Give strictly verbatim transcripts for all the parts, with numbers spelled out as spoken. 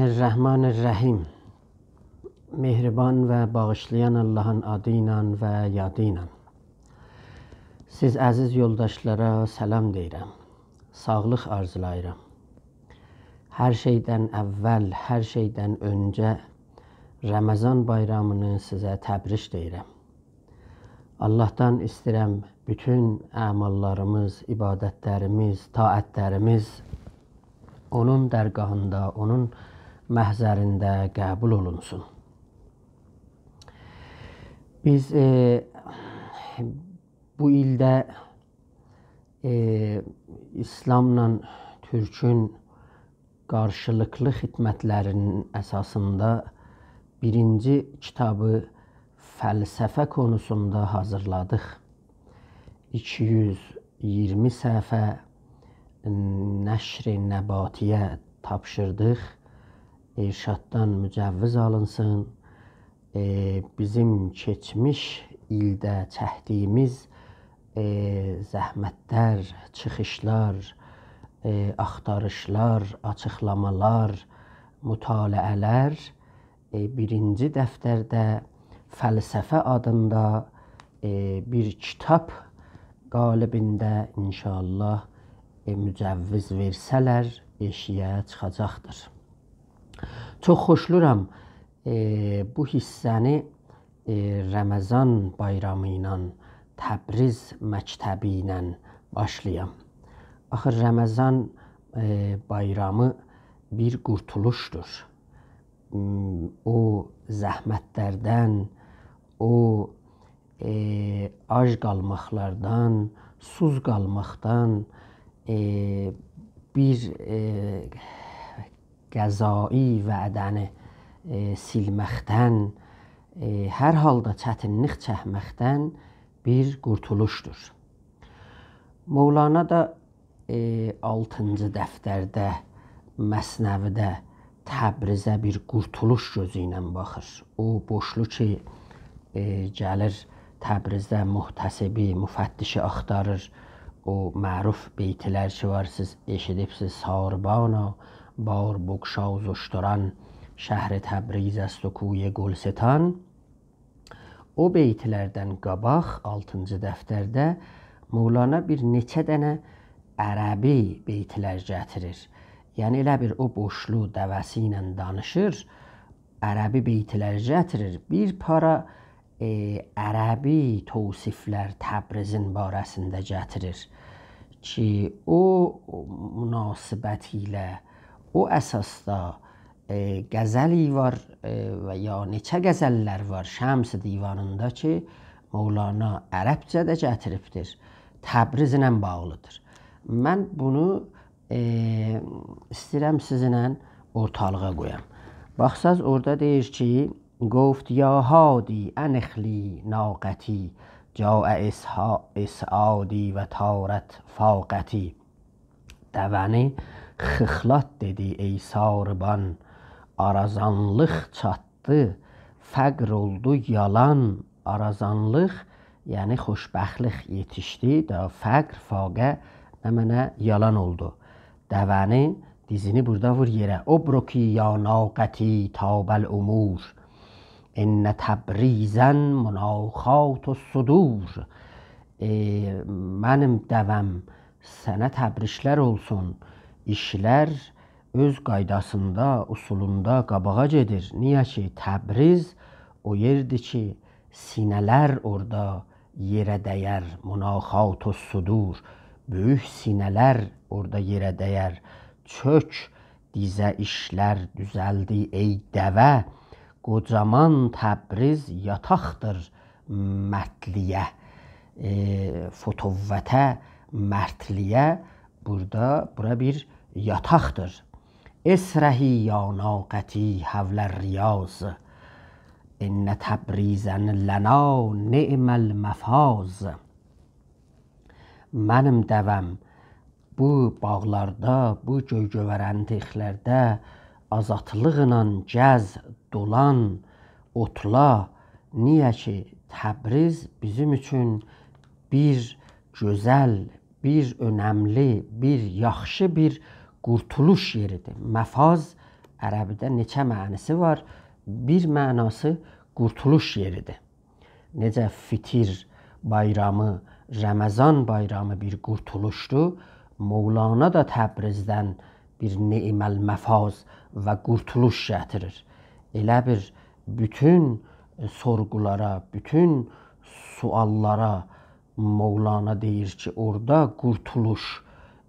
الرحمن الرحیم. مهربان و باغیشلایان آللاهین آدی ایله و یادی ایله. سیز عزیز یولداشلارا سلام دئییرم. ساغلیق آرزولاییرام. هر شئیدن اول، هر شئیدن اؤنجه رمضان بایرامینی سیزه تبریک دئییرم. آللاهدان ایسته‌ییرم، بوتون اعماللاریمیز، عبادتلریمیز، طاعتلریمیز اونون درگاهیندا، اونون محضرینده قبول اولونسون. بیز، ائ، بو ایلده، ائ، ایسلاملا تورکون قارشیلیقلی خدمتلری‌نین اساسیندا بیرینجی کیتابی فلسفه قونوسوندا حاضیرلادیق. ایکی یوز اییرمی صفحه نشر نباتی‌یه تاپشیردیق. ارشاددان مجوز آلینسین. ائ، بیزیم کئچمیش ایلده چکدیییمیز، ائ، زحمتلر، چیخیشلار، ائ، آختاریشلار، آچیقلامالار، مطالعه‌لر، ائ، بیرینجی دفترده فلسفه آدیندا، ائ، بیر کیتاب قالبینده ان‌شاءالله، ائ، مجوز وئرسه‌لر، ائشییه چیخاجاقدیر. چوخ خوشلورام، ائ، بو حیصه‌نی، ائ، رمضان بایرامی ایله، تبریز مکتبی ایله باشلایام. آخی رمضان، ائ، بایرامی بیر قورتولوشدور. م، او زحمتلردن، او، ائ، آج قالماقلاردان، سوز قالماقدان، ائ، بیر، ائ، غذایی وعده‌نی، ائ، سیلمکدن، ائ، هر حالدا چتینلیک چکمکدن بیر قورتولوشدور. مولانا دا، ائ، آلتینجی دفترده، مثنوی‌ده تبریزه بیر قورتولوش گؤزو ایله باخیر. او بوشلوق کی، ائ، گلیر تبریزده محتسبی، مفتشی آختاریر. او معروف بیتلر کی وار، سیز ائشیدیبسیز: «ساربانا بار بگشا ز اشتران، شهر تبریز است و کوی گلستان.» او بیتلردن قاباق، آلتینجی دفترده، مولانا بیر نئچه دنه عربی بیتلر گتیریر. یعنی ائله بیر او بوشلوق دوه‌سی ایله دانیشیر، عربی بیتلر گتیریر. بیر پارا، ائ، عربی توصیفلر تبریزین باره‌سینده گتیریر کی، او مناسبت ایله، او اساسدا، ائ، غزلی وار، ائ، و یا نئچه غزللر وار شمس دیوانیندا کی، مولانا عربجه ده گتیریبدیر، تبریزله باغلیدیر. من بونو، ائ، ایسته‌ییرم سیزینله اورتالیغا قویام. باخساز، اورادا دئییر کی، گفت: «یا حادی انخ لی ناقتی، جاء اسعا-، اسعادی و طارت فاقتی.» دوه‌نی خیخلات، دئدی، ای ساربان، آرازانلیق چاتدی، فقر اولدو یالان. آرازانلیق، یعنی خوشبختلیک یئتیشدی، دا فقر، فاقه نمنه، یالان اولدو. دوه‌نی، دیزینی بورادا وور یئره. «ابرکی یا ناقتی طاب الامور، ان تبریزا مناخات الصدور.» ائ، منیم دوه‌م، سنه تبریکلر اولسون. ایشلر اؤز قایداسیندا، اصولوندا قاباغا گئدیر. نییه کی، تبریز او یئردیر کی، سینه‌لر اورادا یئره دَیر، مناخات الصدور. بؤیوک سینه‌لر اورادا یئره دَیر. چؤک دیزه، ایشلر دوزلدی، ای دوه. قوجامان تبریز یاتاقدیر مردلییه، ائ، فتوته، مردلییه. بورادا، بورا بیر یاتاقدیر. «اسرحی یا ناقتی حول الریاض، ان تبریزا لنا نعم المفاض.» منیم دوه‌م، بو باغلاردا، بو گؤی گؤورنتیکلرده آزادلیقلا گز، دولان، اوتلا. نییه کی، تبریز بیزیم اوچون بیر گؤزل، بیر اؤنملی، بیر یاخشی، بیر قورتولوش یئریدیر. مفاض عربیده نئچه معنی‌سی وار. بیر معناسی قورتولوش یئری‌دیر. نئجه فطر بایرامی، رمضان بایرامی بیر قورتولوشدور، مولانا دا تبریزدن بیر نعم المفاز و قورتولوش گتیریر. ائله بیر بوتون سورغولارا، بوتون سؤاللارا مولانا دئییر کی، اورادا قورتولوش،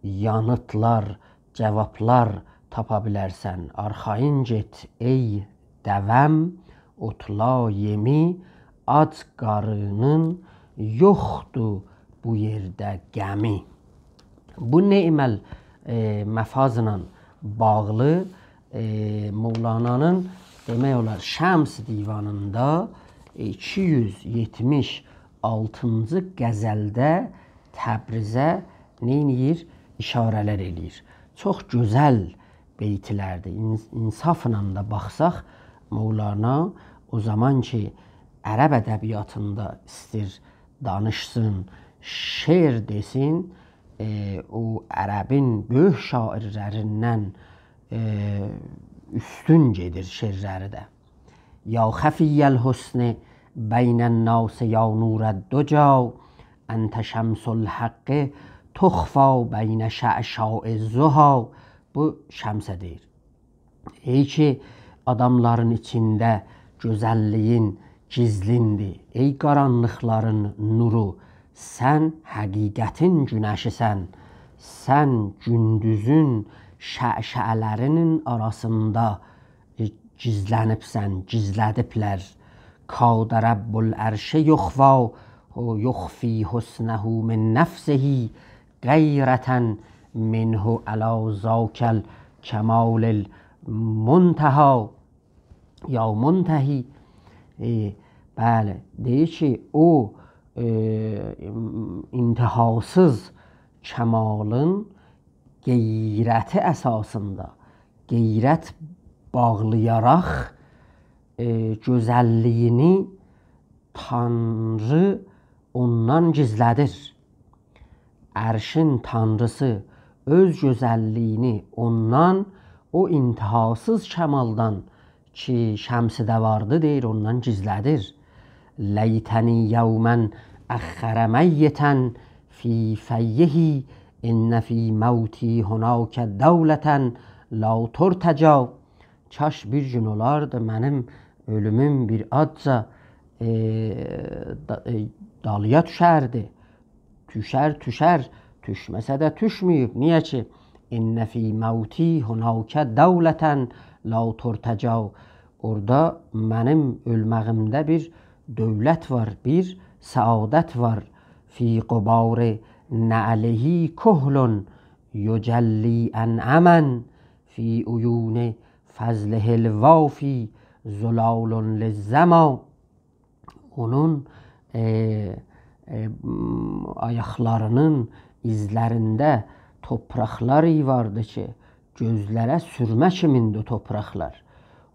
یانیتلار، جاوابلار تاپا بیلرسن. آرخایین گئت، ای دوه‌م، اوتلا یئمی، آج قارینین یوخدور بو یئرده غمی. بو نعم ال-، ائ، مفازلا باغلی، ائ، مولانانین، دئمک اولار، شمس دیوانیندا ایکی یوز یئتمیش آلتینجی غزلده تبریزه نئینیر؟ اشاره‌لر ائله‌ییر. چوخ گؤزل بیتلردیر. این-، انصافلا دا باخساق، مولانا او زامان کی، عرب ادبیاتیندا ایستیر دانیشسین، شعر دئسین، ائ، او عربین بؤیوک شاعرلریندن، ائ، اوستون گئدیر شعرلری ده. یا خفی الحسن بین الناس یا نور الدجی، انت شمس الحق تخفی بین شعشاع الضحی. بو شمسه دئییر. ای کی، آداملارین ایچینده گؤزللیگین گیزلیندیر. ای قارانلیقلارین نورو، سن حقیقتین گونشی‌سن. سن گوندوزون شعشعه‌لرینین آراسیندا، ائ، گیزلنیبسن، گیزلدیبلر. کاد رب العرش یخفی، یخفی حسنه من نفسه، غیرة منه علی ذاک الکمال المنتهی، یا منتهی. ائ، بلی، دئییر کی، او، ائ، انتهاسیز کمالین غیرتی اساسیندا، غیرت باغلایاراق، ائ، گؤزللیگینی تانری اوندان گیزلدیر. عرشین تانریسی اؤز گؤزللیگینی اوندان، او انتهاسیز کمالدان کی، شمسده واردی، دئییر، اوندان گیزلدیر. لیتنی یوما اخر میتا فی فیه، ان فی موتی هناک دولة لا ترتجی. کاش بیر گون اولاردی، منیم اؤلوموم بیر آزجا، ائ، دا-، ائ، دالییا دوشردی. دوشر، دوشر، دوشمه‌سه ده دوشمه‌ییب. نییه کی؟ ان فی موتی هناک دولة لا ترتجی. اورادا منیم اؤلمه‌ییمده بیر دؤولت وار، بیر سعادت وار. فی غبار نعله کحل یجلی عن عمی، فی عیون فضله الوافی زلال للظما. اونون، ائ، ائ، م، آیاقلارینین ایزلرینده توپراقلار واردی کی، گؤزلره سورمه کیمیندیر او توپراقلار.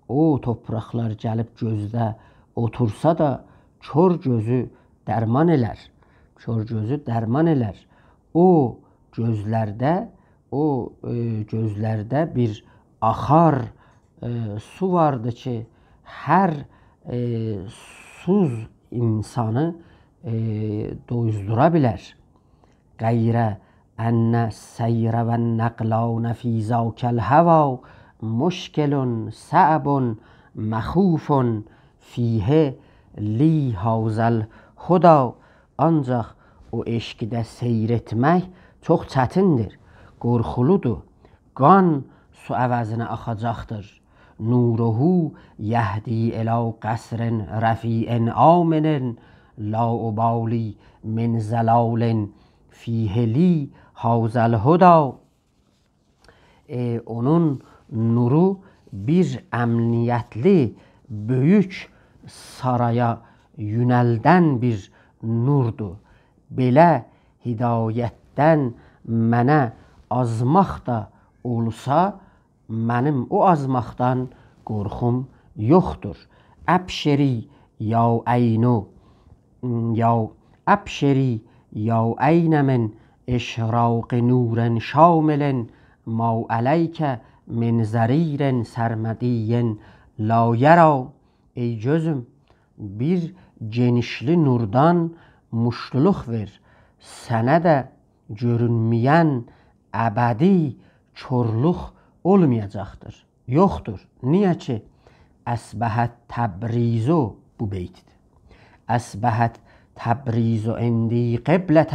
او توپراقلار گلیب گؤزده اوتورسا دا، کور گؤزو درمان ائلر. کور گؤزو درمان ائلر. او گؤزلرده، او، ائ، گؤزلرده بیر آخار، ائ، سو واردی کی، هر، ائ، سوسوز اینسانی، ائ، دویوزدورا بیلر. غیر ان السیر والنقلان فی ذاک الهوی مشکل صعب مخوف فیه لی هذا الهدی. آنجاق او عشقده سیر ائتمک چوخ چتیندیر، قورخولودور. قان سو عوضینه آخاجاقدیر. نوره یهدی الی قصر رفیع آمن، لا ابالی من ضلال فیه لی هذا الهدی. ائ، اونون نورو بیر امنیتلی، بؤیوک سارایا یؤنلدن بیر نوردور. بئله هدایتدن منه آزماق دا اولسا، منیم او آزماقدان قورخوم یوخدور. ابشری یا عین، یا ابشری یا عین من اشراق نور شامل، ما علیک من ضریر سرمدی لا یری. ای گؤزوم، بیر گئنیشلی نوردان موشتولوق وئر. سنه ده گؤرونمه‌ین ابدی کورلوق اولمایاجاقدیر. یوخدور. نییه کی، «أصبحت تبریز» بو بیتدیر. «أصبحت تبریز عندی قبلة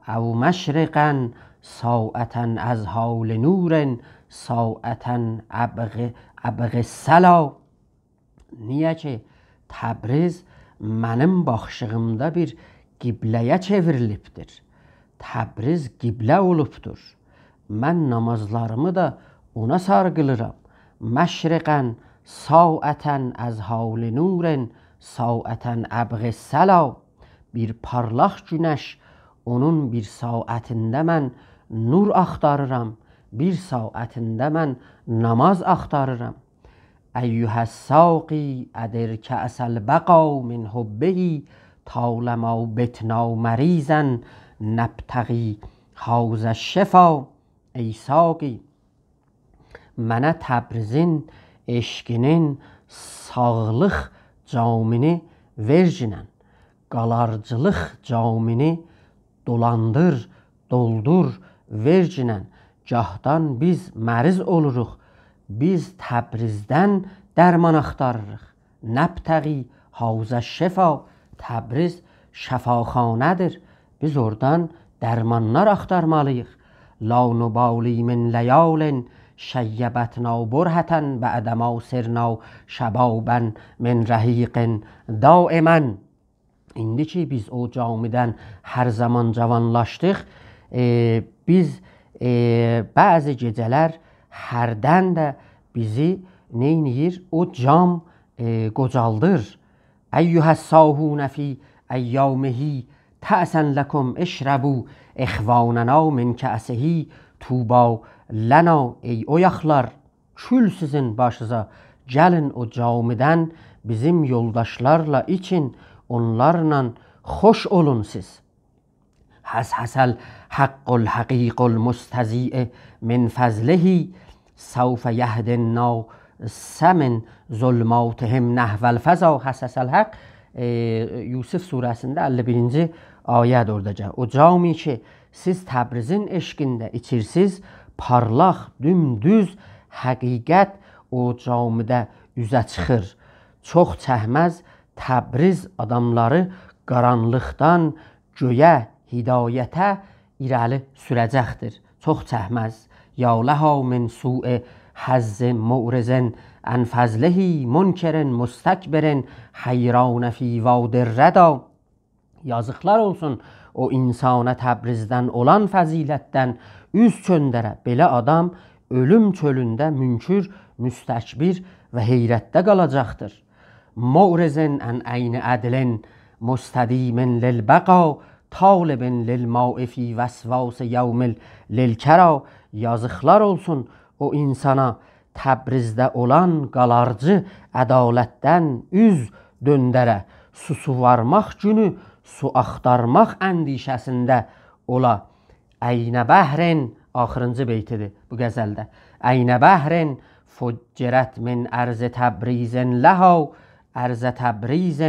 أو مشرقا، ساعة أضحی لنور، ساعة أبغی، أبغی الصلا.» نییه کی، تبریز منیم باخیشیغیمدا بیر قبله‌یه چئوریلیبدیر. تبریز قبله اولوبدور. من نامازلاریمی دا اونا ساری قیلیرام. مشرقا، ساعة أضحی لنور، ساعة أبغی الصلا. بیر پارلاق گونش، اونون بیر ساعتینده من نور آختاریرام، بیر ساعتینده من ناماز آختاریرام. أیها الساقی أدر کأس البقا من حبه، طالما بتنا مریضا نبتغی هذا الشفا. ای ساقی، منه تبریزین عشقینین ساغلیق جامینی وئرگینن، قالارجیلیق جامینی دولاندیر، دولدور، وئرگینن. گاهدان بیز مریض اولوروق، بیز تبریزدن درمان آختاریریق. نبتغی هذا الشفا، تبریز شفاخانه‌دیر. بیز اورادان درمانلار آختارمالیییق. لا نبالی من لیال شیبتنا برهة، بعدما صرنا شبابا من رحیق دائما. ایندی کی، بیز او جامیدن هر زامان جاوانلاشدیق، ائ، بیز، ائ، بعضی گئجه‌لر هردن ده بیزی نئینیر؟ او جام، ائ، قوجالدیر. أیها الساهون فی أیامه، تعسا لکم اشربوا إخواننا من کأسه طوبی لنا. ای اویاقلار، کول سیزین باشیزا، گلین او جامیدن بیزیم یولداشلارلا ایچین، اونلارلا خوش اولون سیز. حصحص الحق الحقیق المستضیء من فضله، سوف یهدی الناس من ظلماتهم نحو الفضا. حصحص الحق، ائ، یوسف سوره‌سینده اللی بیرینجی آیه‌دیر، اورادا گلیر. او جامی کی، سیز تبریزین عشقینده ایچیرسیز، پارلاق، دومدوز حقیقت او جامیده اوزه چیخیر. چوخ چکمز تبریز آداملاری قارانلیقدان گؤیه، هدایته ایره‌لی سوره‌جکدیر. چوخ چکمز. یا لها من سوء حظ معرض عن فضله، منکر مستکبر حیران فی وادی الردی. یازیقلار اولسون او اینسانا تبریزدن اولان فضیلتدن اوز چؤندره. بئله آدام اؤلوم چؤلونده منکر، مستکبر و حیرتده قالاجاقدیر. معرض عن عین عدل مستدیم للبقا، طالب للماء فی وسواس یوم للکری. یازیقلار اولسون او اینسانا تبریزده اولان قالارجی عدالتدن اوز دؤندره، سو سووارماق گونو سو آختارماق اندیشه‌سینده اولا. عین بحر، آخیرینجی بیتیدیر بو غزلده. عین بحر فجرت من أرض تبریز لها، أرض تبریز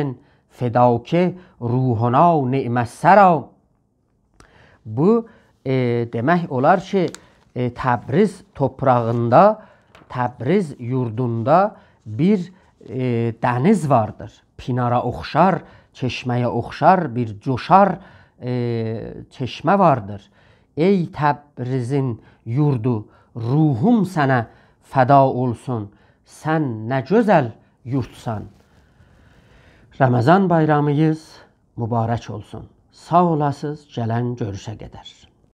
فداک روحنا نعم الثری. بو، ائ، دئمک اولار کی، ائ، تبریز توپراغیندا، تبریز یوردوندا بیر، ائ، دنیز واردیر. پینارا اوخشار، چشمه‌یه اوخشار، بیر جوشار، ائ، چشمه واردیر. ای تبریزین یوردو، روحوم سنه فدا اولسون، سن نه گؤزل یوردسان. رمضان بایرامینیز مبارک اولسون. ساغ اولاسیز، گلن گؤروشه قدر.